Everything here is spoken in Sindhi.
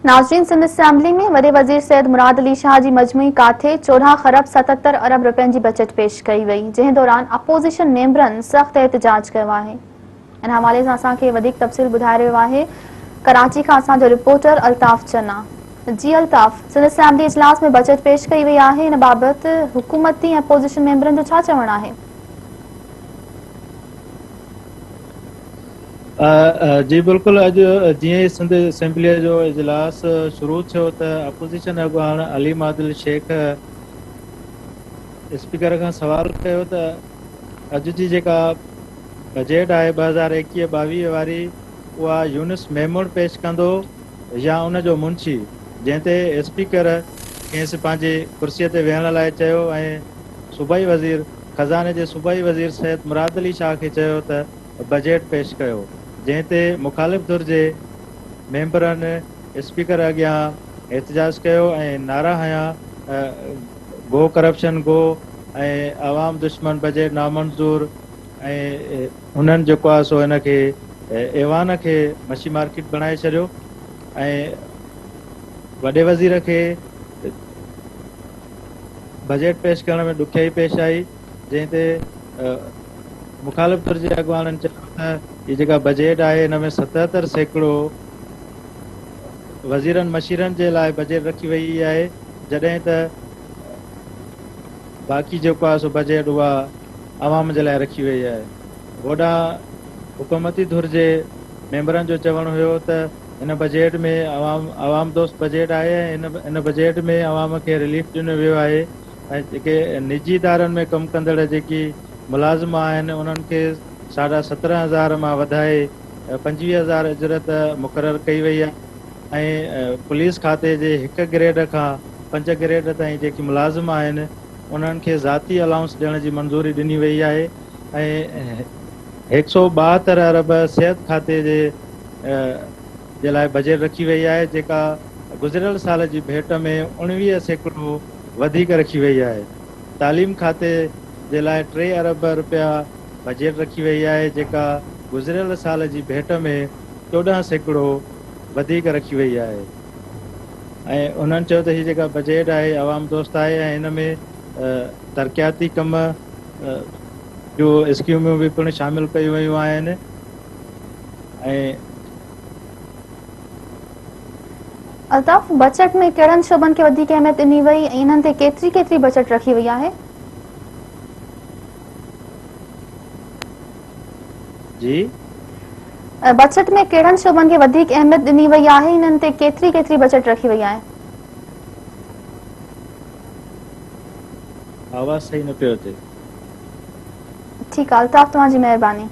ناظرين سنڌ اسيمبلي ۾ وڏي وزير سيد مراد علي شاهه جي مجموعي ڪاٿي 14 خرب 77 ارب رپين جي بجيٽ پيش ڪئي وئي جنهن دوران اپوزيشن ميمبرن سخت احتجاج ڪيو آهي ان حوالي سان اسان کي وڌيڪ تفصيل ٻڌائي رهيو آهي ڪراچي کان اسان جو رپورٽر الطاف چنا جي الطاف سنڌ اسيمبلي اجلاس ۾ بجيٽ پيش ڪئي وئي آهي ان بابت حڪومتي ۽ اپوزيشن ميمبرن جو ڇا چوڻ آهي؟ جي بلڪل اڄ جيئن ئي سنڌ اسيمبليء جو اجلاس شروع ٿيو ته اپوزيشن اڳواڻ علي عادل شيخ اسپيڪر کان سوال ڪيو ته اڄ جي جيڪا بجيٽ آهي 2021 22 واري اها يونس ميمڻ پيش ڪندو يا ان جو منشي جنهن تي اسپيڪر کيس پنهنجي ڪرسي تي ويهڻ لاء چيو ۽ صوبائي وزير خزاني جي صوبائي وزير سيد مراد علي شاهه کي چيو ته بجيٽ پيش ڪيو، جنهن تي مخالف ڌر جي ميمبرن اسپيڪر اڳيان احتجاج ڪيو ۽ نعرا هنيا گو ڪرپشن گو ۽ عوام دشمن بجيٽ نامنظور ۽ انهن جيڪو آهي سو ان کي ايوان کي مڇي مارڪيٽ بڻائي ڇڏيو ۽ وڏي وزير کي بجيٽ پيش ڪرڻ ۾ ڏکيائي پيش آئي، جنهن تي مخالف ڌر جي اڳواڻن چيو ته هي جيڪا بجيٽ آهي ان ۾ 77% وزيرن مشيرن جي لاء بجيٽ رکي وئي آهي، جڏهن ته باقي جيڪو آهي سو بجيٽ اها عوام جي لاء رکي وئي آهي. هوڏانهن حڪومتي ڌر جي ميمبرن جو چوڻ هيو ته هن بجيٽ ۾ عوام عوام دوست بجيٽ آهي ۽ هن هن بجيٽ ۾ عوام کي رليف ڏنو ويو آهي ۽ جيڪي نجي ادارن ۾ ڪم ڪندڙ جيڪي ملازم آهن انهن کي ساڍا سترهن هزار مان وڌائي 25 هزار اجرت مقرر ڪئي وئي آهي ۽ پوليس کاتي جي هڪ گريڊ کان پنج گريڊ تائين جيڪي ملازم آهن انهن کي ذاتي الائونس ڏيڻ جي منظوري ڏني وئي آهي ۽ 172 ارب صحت کاتي جي جي لاء بجيٽ رکي وئي آهي جيڪا گذريل سال جي ڀيٽ ۾ 19% وڌيڪ رکي وئي آهي. تعليم کاتي جي لاء 3 ارب رپيا بجيٽ رکي وئي آهي جيڪا گذريل سال جي ڀيٽ ۾ 14% وڌيڪ رکي وئي آهي ۽ انهن چيو ته هي جيڪا بجيٽ آهي عوام دوست آهي ۽ ان ۾ ترقياتي ڪم جون اسڪيمون به پڻ شامل ڪيون ويون آهن ۽. الطاف، بجيٽ ۾ ڪهڙن شعبن کي وڌيڪ اهميت ڏني وئي ۽ انهن تي ڪيتري ڪيتري بجيٽ رکي وئي آهي؟ جي. بجيٽ ۾ ڪهڙن شعبن کي وڌيڪ اهميت ڏني وئي آهي ۽ انهن تي ڪيتري ڪيتري بجيٽ رکي وئي آهي؟ آواز صحيح نه پيو اچي. ٺيڪ آ الطاف توهان جي مهرباني.